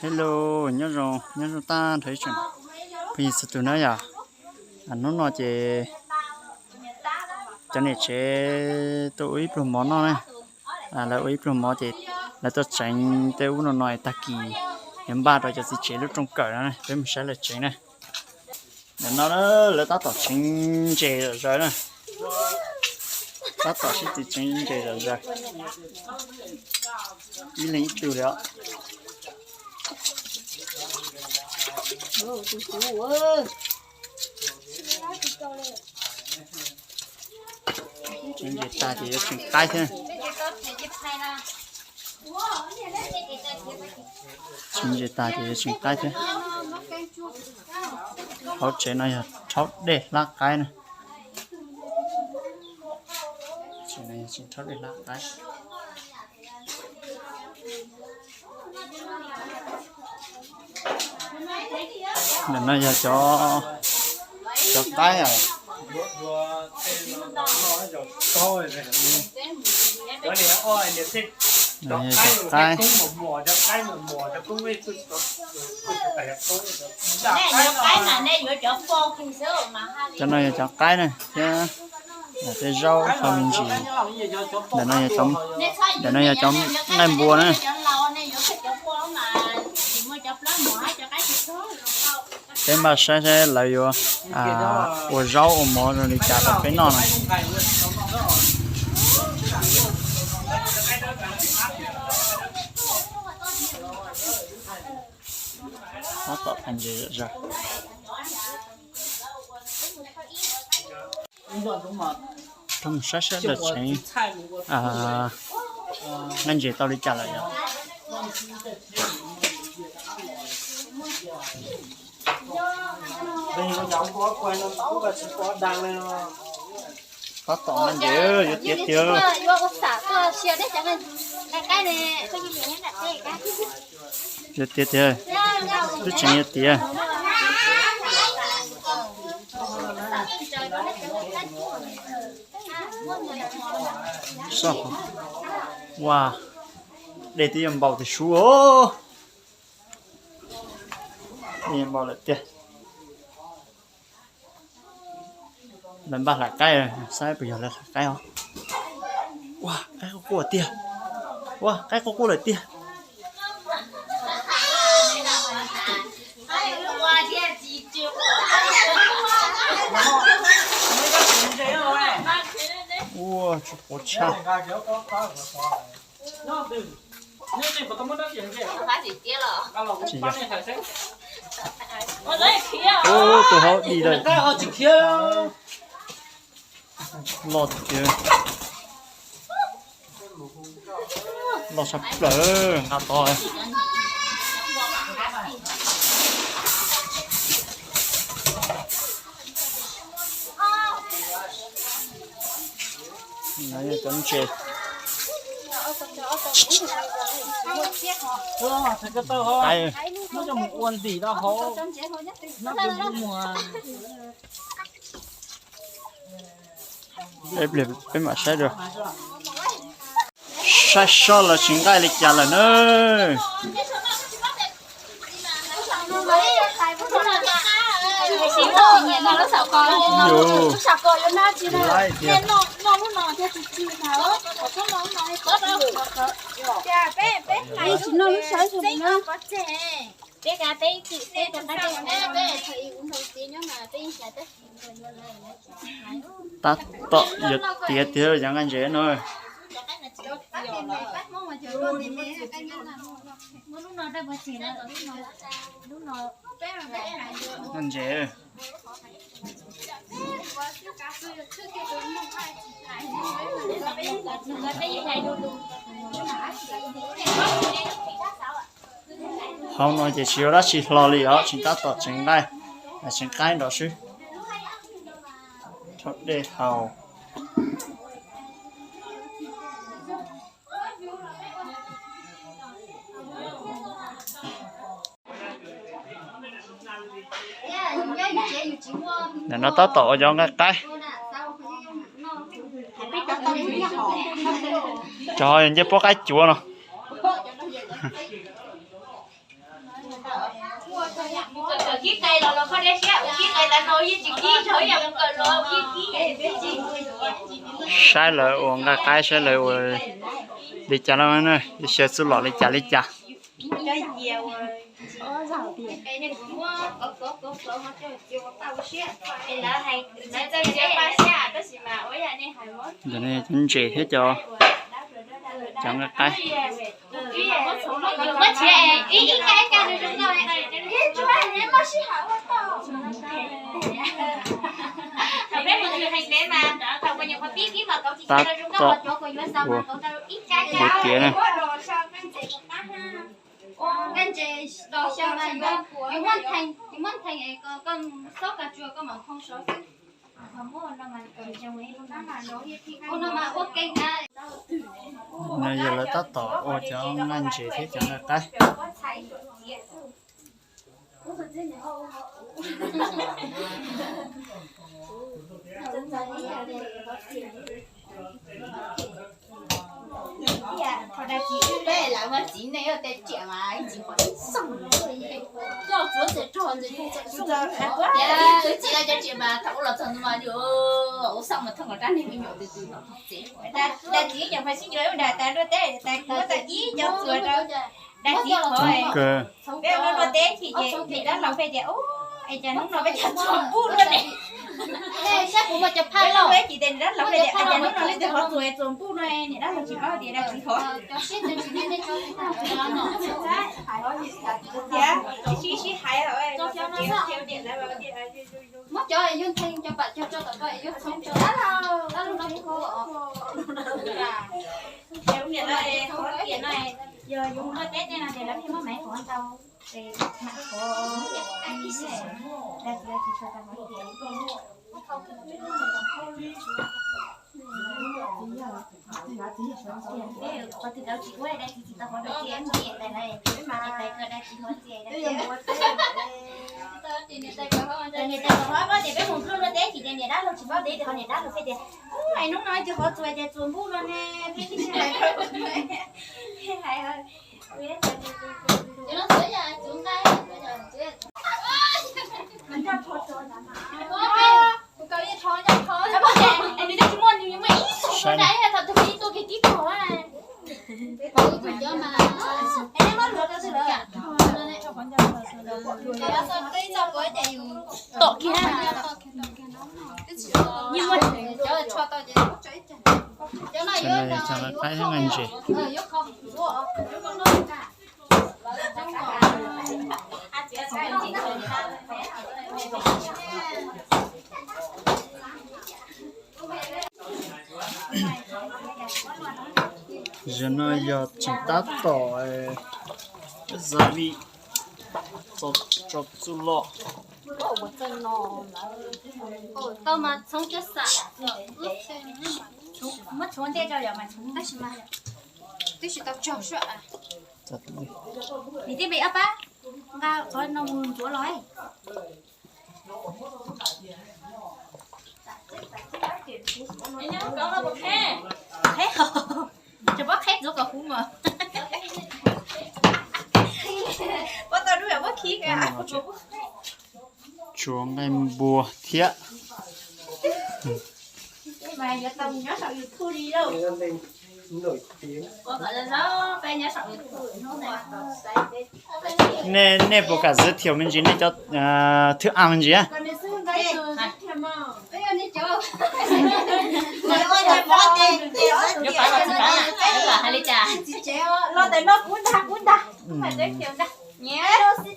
Hello, nyob zoo, nyob zoo tag nrho ib tsoom phooj ywg txhua tus na yom. Hnub no ces cov niam tsev tuaj ua ib pluag mov noj na. Lawv ua ib pluag mov ces lawv tuaj tseev tej ub no no tag kis yuav npaj rau cov txiv tsev lub rooj kawm no, peb mus saib lawv tseev na. Ntawm no lawv tab tom tseev ntses zom zaws na. Tab tom sib tw tseev ntses zom zaws. Ib leeg ib tug li os. Tseev ntses tag ces yuav tseev qaib thiab. Tseev ntses tag ces yuav tseev qaib thiab. Hauv tsev no yog rhaub dej hlab qaib na. Tsev no yog tsev rhaub dej hlab qaib. Ntawm no yog cov, cov qaib. Cov qaib. Cov no yog cov qaib na thiab tej zaub tau me ntsis. Ntawm no yog cov, ntawm no yog cov nqaij npua na. Peb npaj saib saib lawv yuav ua zaub ua mov zoo li cas rau peb noj no. Tab tom phais ntses zom zaws. Rov mus saib saib lawv tseev nqaij ntses tau li cas lawm yom. Tab tom nqaij ntses yuav tiav tiav. Yuav tiav tiav, twb tseem yuav tiav. Ua, dej twb yuav npau tiag sub os. Dej yuav npau lawm tiag. Lawv npaj hlais qaib, saib puas yog lawv hlais qaib os. Ua, qaib quaj quaj tiag. Ua, qaib quaj quaj lawm tiag. Ua, tsis quav tshaj. Tus hauv dim lawm. Loj tiag. Loj tshaj plaws nqa tod. Cov ntses. Peb mam saib dua. Saib seb lawv tseev nqaij li cas lawm na. Tab tom yuav tiav tiag cov nqaij ntses no. Nqaij ntses. Hauv no ces tsis ua dab tsi hlo li os, tseem tab tom tseev nqaij, tseev qaib nrov xwb. Rhaub dej haus. Ntawm no tab tom ua cov nqaij qaib. Cov ncej puab qaib cuav no. Saib lawv ua nqaij qaib, saib lawv ua li cas lawm na, xyaw txuj lom li cas li cas. Ntawm no cov ntses thiab cov, cov nqaij qaib. Tab tom ua kev tiav na. No yog lawv tab tom ua cov nqaij ntses thiab cov nqaij qaib. Wb txiv lawv cov riam mas thaum ub los txog no mas ua xaj mas thooj kom rab niag me nyuam tus tus no txev. Dab txiv cov pha sib yuav ib dag tas luaj teb tas kuv tas ib cov txuas rau dab txiv qhov. Peb ua luaj teb chim ces niam dab laug peb tias, es cas hnub no peb cov txuas npuj luaj ne? Saib kuv muaj cov phaj lauj. Peb ces niam dab laug peb tias, cas hnub no leej twg ho txuas txuas npuj no, niam dab laug tsis paub tias dab txiv qhov. Tias sib sib hais. Muab cov yuav ntheej cov pam cog tso tom ko yuav txhoov tso. Dab laug no kuv. Yog yuav mus luaj teb tej no ces lawv pheej muab maiv qhov ntau, ces mam qhov dab txiv tsis tshua tau qhov tias. Qhov twg tau tsis ua dab txiv tsis tau qhov dab txiv mus tias tais tais kawg dab txiv qhov txiv. Niam tais kom qhov pab tias peb mus luaj luaj teb chim ces niam dab laug tsis paub teb tias qhov niam dab laug pheej tias, es hnub no tus qhov txuas ces txuas npuj no ne, peb tsis hais. Saib tom kiag. Cov no yog cov nqaij qaib thiab nqaij ntses. Zaum no yog tseem tab tom za li tso txuj lom. Tau mas txhoov cov xam. Muab tshuav ntej rau yom, mas tshuav tab sis mas twb tsis tau tsaug suab. Vim tej npe ob pab nqa qhov no mus ntxuav los. Qheb, tsis paub qheb ntxuav kom huv mas. Tsuav nqaij npua thiab. Nej, nej puas kam giới thiệu me ntsis nej cov thức ăn me ntsis?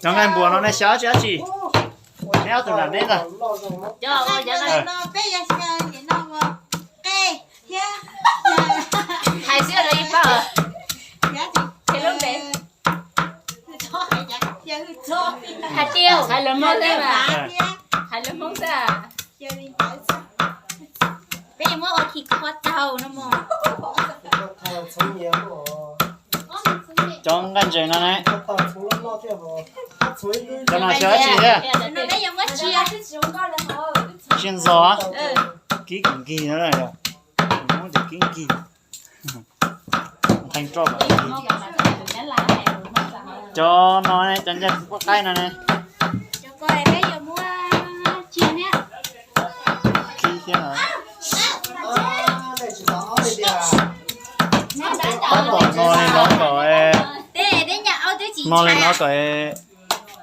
Cov nqaij npua no nej xyaw dab tsi dab tsi? Neb ob tug nram neb ntag. Hais xwb los ib pab. Hais lus Hmoob xwb mas. Hais lus Hmoob xwb. Peb yuav muab ua khi kho taug no mog. Cov nqaij ntses no ne. Cov no xyaw dab tsi thiab? Tsis ntxov. Kib kis nkig no. Cov no ne, cov nqaij qaib no ne. thiab. Tab tom no li no kom, no li no kom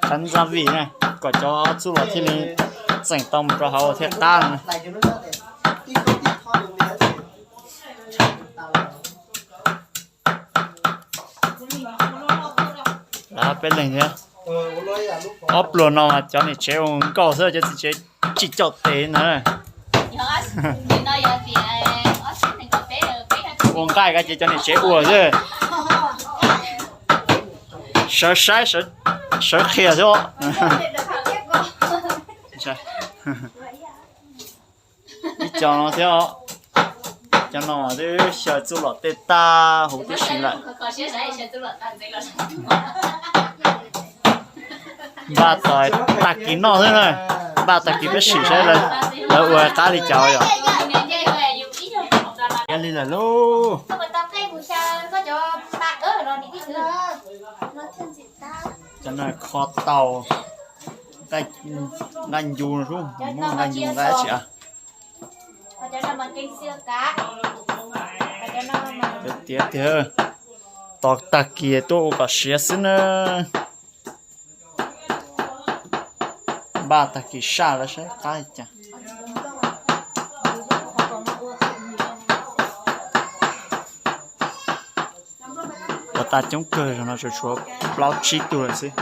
qab ntxa vim na, kom cov txuj lom thiaj li txeem tau mus rau hauv thiaj qab no. Peb leeg thiab. Ob pluas no mas cov niam tsev ua nkauj xwb, cov txiv tsev tsis caum tes ntag. Ua nqaij ko ces cov niam tsev ua xwb. Sawv saib, sawv qhia xwb. Ib co no thiab, cov no twb xyaw txuj lom tej tag huv tib si lawm. Npaj tos tag kis noj xwb na, npaj tag kis peb sim saib lawv ua qab li cas yom. Yog li lawm lauj. Cov no kho tau nqaij ncu, muab nqaij ncu nqa tsis av. Tiav tiag, tos tag kis tuaj ua kom siav xwb na. Npaj tag kis saj lawv saib qab li cas. Ua tas coob kawg, zaum no tsuas tshuav plaub tsib tug lawm xwb.